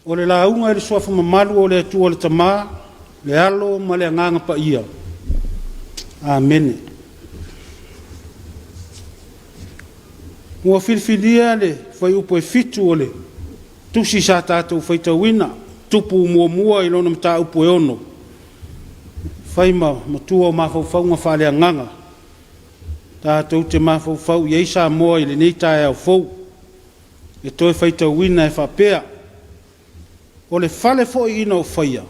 O le lauga i le Suafa mamalu o le Atua le Tama, le Alo ma le Agaga Paia. Amene. Ua filifilia le fuaiupu e 7 o le tusi sa tatou faitauina, Tupu muamua i lona mataupu e 6, fai ma matua o mafaufauga faaleagaga tatou te mafaufau i ai Samoa i lenei taeao fou. E toe faitauina e faapea, O le fale foi ina ua faia,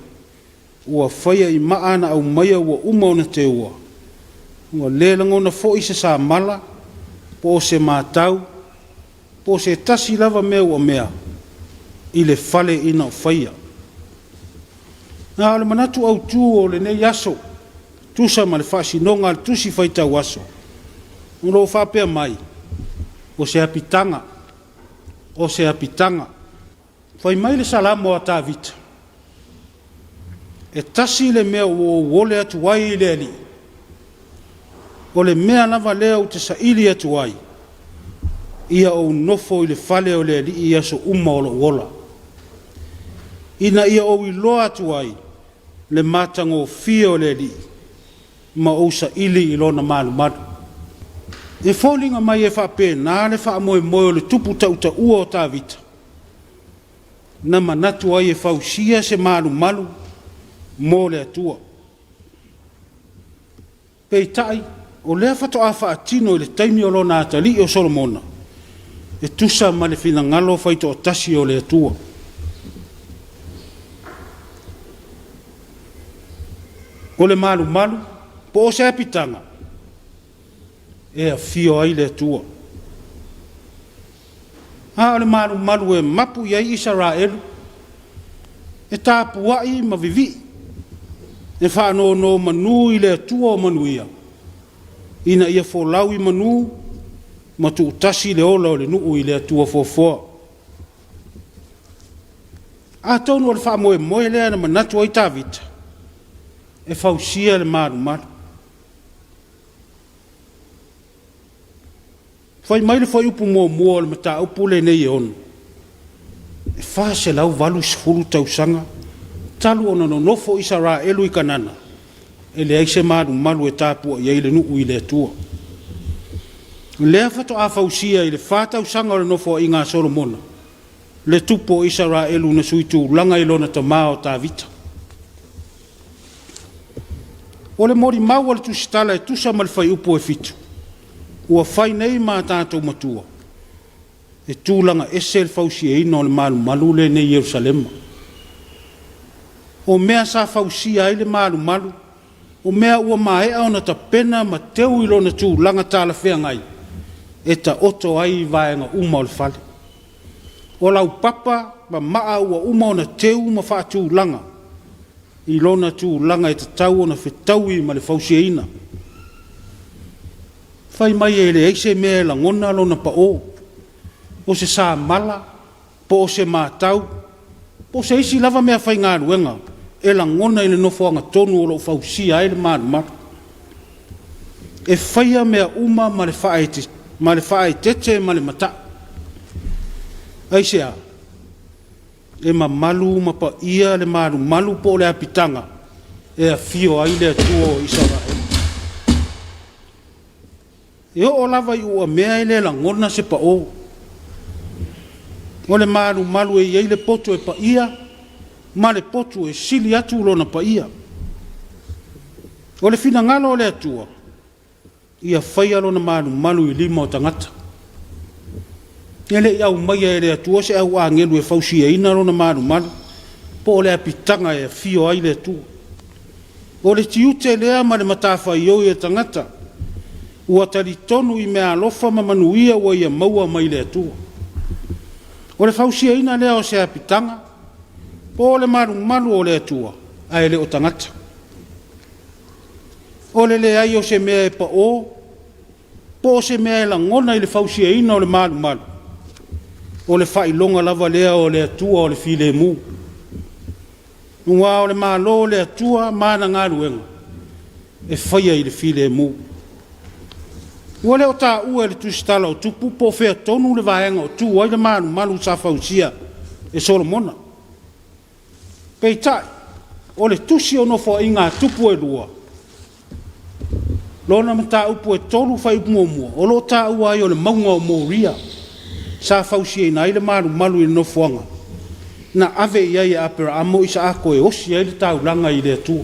ua faia i maa na aumaia ua uma ona teua, ua le lagona foi se samala, po o se matau, po o se tasi lava mea uamea i le fale ina ua faia. Na o le manatu autu o lenei aso, tusa ma le faasinoga a le Tusi Faitau Aso, o lo o faapea mai, o se apitaga, o se apitaga. Fai mai le Salamo a Tavita, E tasi le mea ua ou ole atu ai i le Alii, o le mea lava lea ou te saili atu ai, ia ou nofo i le fale o le Alii i aso uma o lou ola, ina ia ou iloa atu ai le matagofie o le Alii ma ou saili i lona malumalu. E foliga mai e faapena le faamoemoe o le tupu tautaua o Tavita, na manatu ai e fausia se malumalu mo le Atua. Peitai, o lea faatoa faatino i le taimi o lona atalii o Solomona, e tusa ma le finagalo faitoatasi o le Atua. O le malumalu po o se apitaga e afio ai le Atua. A o le malumalu e mapu i ai Isaraelu, e tapuai ma vivii, e faanonomanu i le Atua o manuia, ina ia folau i manu ma tuutasi le ola o le nuu i le Atua foafoa. Atonu o le faamoemoe lea na manatu ai Tavita e fausia le malumalu. Fai mai le fuaiupu muamua o le mataupu lenei e 6, e 480 tausaga talu ona nonofo Isaraelu i Kanana, e leai se malumalu e tapuai ai le nuu i le Atua. O lea faatoa fausia i le fa tausaga o le nofoaiga a Solomona, le tupu o Isaraelu na sui tulaga i lona tama o Tavita. O le molimau a le Tusitala e tusa ma le fuaiupu e 7, ua fai nei ma a tatou matua, e tulaga ese le fausiaina o le malumalu lenei i Ierusalema. O mea sa fausia ai le malumalu, o mea ua maea ona tapena ma teu i lona tulaga talafeagai e taoto ai vaega uma o le fale. O laupapa ma maa ua uma ona teu ma faatulaga i lona tulaga e tatau ona fetaui ma le fausiaina. Fai mai e leai se mea e lagona lona pao, o se samala, po o se matau, po o se isi lava meafaigaluega e lagona i le nofoaga tonu o lo o fausia ai le malumalu. E faia mea uma ma le faaeteete ma le mata'u. Aisea? E mamalu ma paia le malumalu po o le apitaga e afio ai le Atua o Isaraelu. E oo lava i uamea e le lagona se pao. O le malumalu e i ai le potu e paia ma le potu e sili atu lona paia. O le finagalo o le Atua, ia faia lona malumalu i lima o tagata. E le i aumaia e le Atua se au agelu e fausiaina lona malumalu po o le apitaga e afio ai le Atua. O le tiute lea ma le matafaioi a tagata ua talitonu i meaalofa ma manuia ua ia maua mai le Atua. O le fausiaina lea o se apitaga po o le malumalu o le Atua ae le o tagata. O le leai o se mea e pao po o se mea e lagona i le fausiaina o le malumalu, o le faailoga lava lea o le Atua o le filemu. Aua o le Malo o le Atua ma ana galuega e faia i le filemu. Ua le o taua e le Tusitala o Tupu po o fea tonu le vaega o tu ai le malumalu sa fausia e Solomona. Peitai, o le tusi o Nofoaiga a Tupu e 2, lona mataupu e 3 fuaiupu 1, o lo o taua ai o le mauga o Moria sa fausiaina ai le malumalu i le nofoaga na ave i ai e Aperamo Isaako e osi ai le taulaga i le Atua.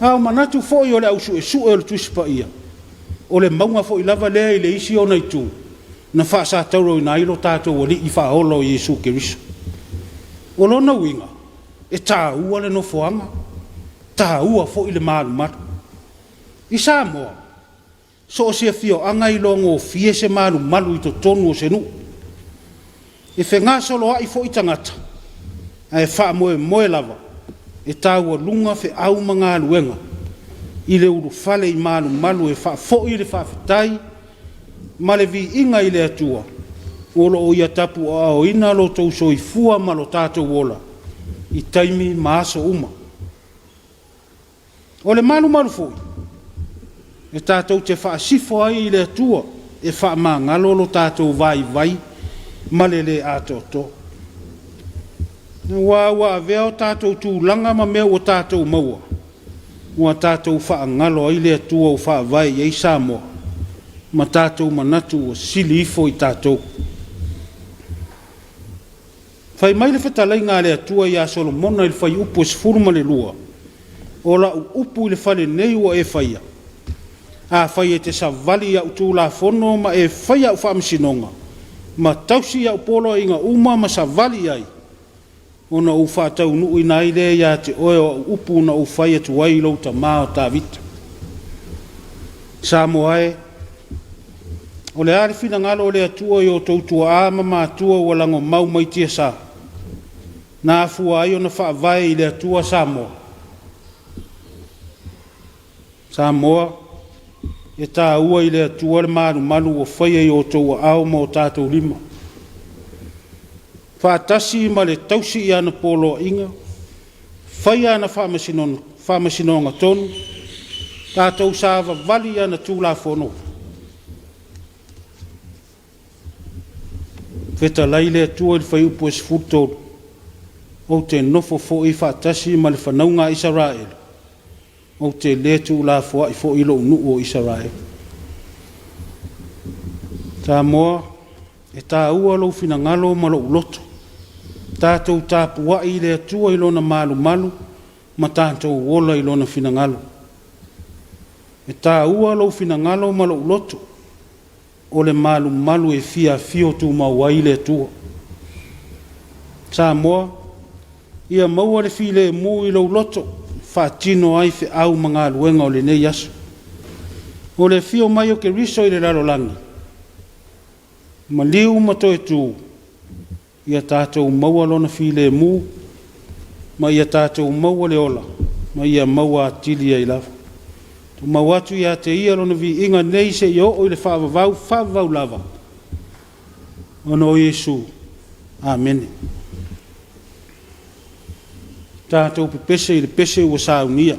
A o manatu foi o le au suesue o le Tusi Paia, o le mauga foi lava lea i le isi ona itu na faasatauroina ai lo tatou Alii Faaola o Iesu Keriso. O lona uiga, e taua le nofoaga, taua foi le malumalu. I Samoa, so o se afioaga e iloagofie se malumalu i totonu o se nuu. E fegasoloai foi tagata, ae faamoemoe lava e taualuga feau ma galuega i le ulufale i malumalu e faafoi le faafetai ma le viiga i le Atua o lo o Ia tapuaaoina lo outou soifua ma lo tatou ola i taimi ma aso uma. O le malumalu foi, e tatou te faasifo ai i le Atua e faamagalo lo tatou vaivai ma le le atoatoa. Aua ua avea o tatou tulaga ma mea ua tatou maua, ua tatou faagalo ai le Atua ua faavae i ai Samoa, ma tatou manatu ua sili ifo i tatou. Fai mai le fetalaiga a le Atua ia Solomona i le fuaiupu e 12, O lau upu i le fale nei ua e faia, afai e te savali i au tulafono ma e faia au faamasinoga, ma tausi au poloaiga uma ma savali i ai, ona ou faataunuuina ai lea ia te oe o au upu na ou fai atu ai i lou tama o Tavita. Samoa e, o le a le finagalo o le Atua i o outou tuaa ma matua ua lagomau mai tiasa, na afua ai ona faavae i le Atua Samoa? Samoa, e taua i le Atua le malumalu ua faia i o outou aao ma o tatou lima, faatasi ma le tausi i ana poloaiga, faia ana faamasinoga tonu, tatou savavali i ana Tulafono. Fetalai le Atua i le fuaiupu e 13, Ou te nofo foi faatasi ma le fanauga a Isaraelu, ou te le tuulafoai foi lou nuu o Isaraelu. Samoa, e taua lou finagalo ma lou loto. Tatou tapuai i le Atua i Lona malumalu ma tatou ola i Lona finagalo. E taua lou finagalo ma lou loto, o le malumalu e fia afio tumau ai le Atua. Samoa, ia maua le filemu i lou loto e faatino ai feau ma galuega o lenei aso. O le afio mai o Keriso i le lalolagi, maliu ma toe tu, ia tatou maua Lona filemu ma ia tatou maua le ola ma ia maua atili ai lava. Tumau atu ia te Ia Lona viiga nei seia oo i le faavavau, faavavau lava. Ona o Iesu. Amene. Tatou pepese i le pese ua saunia.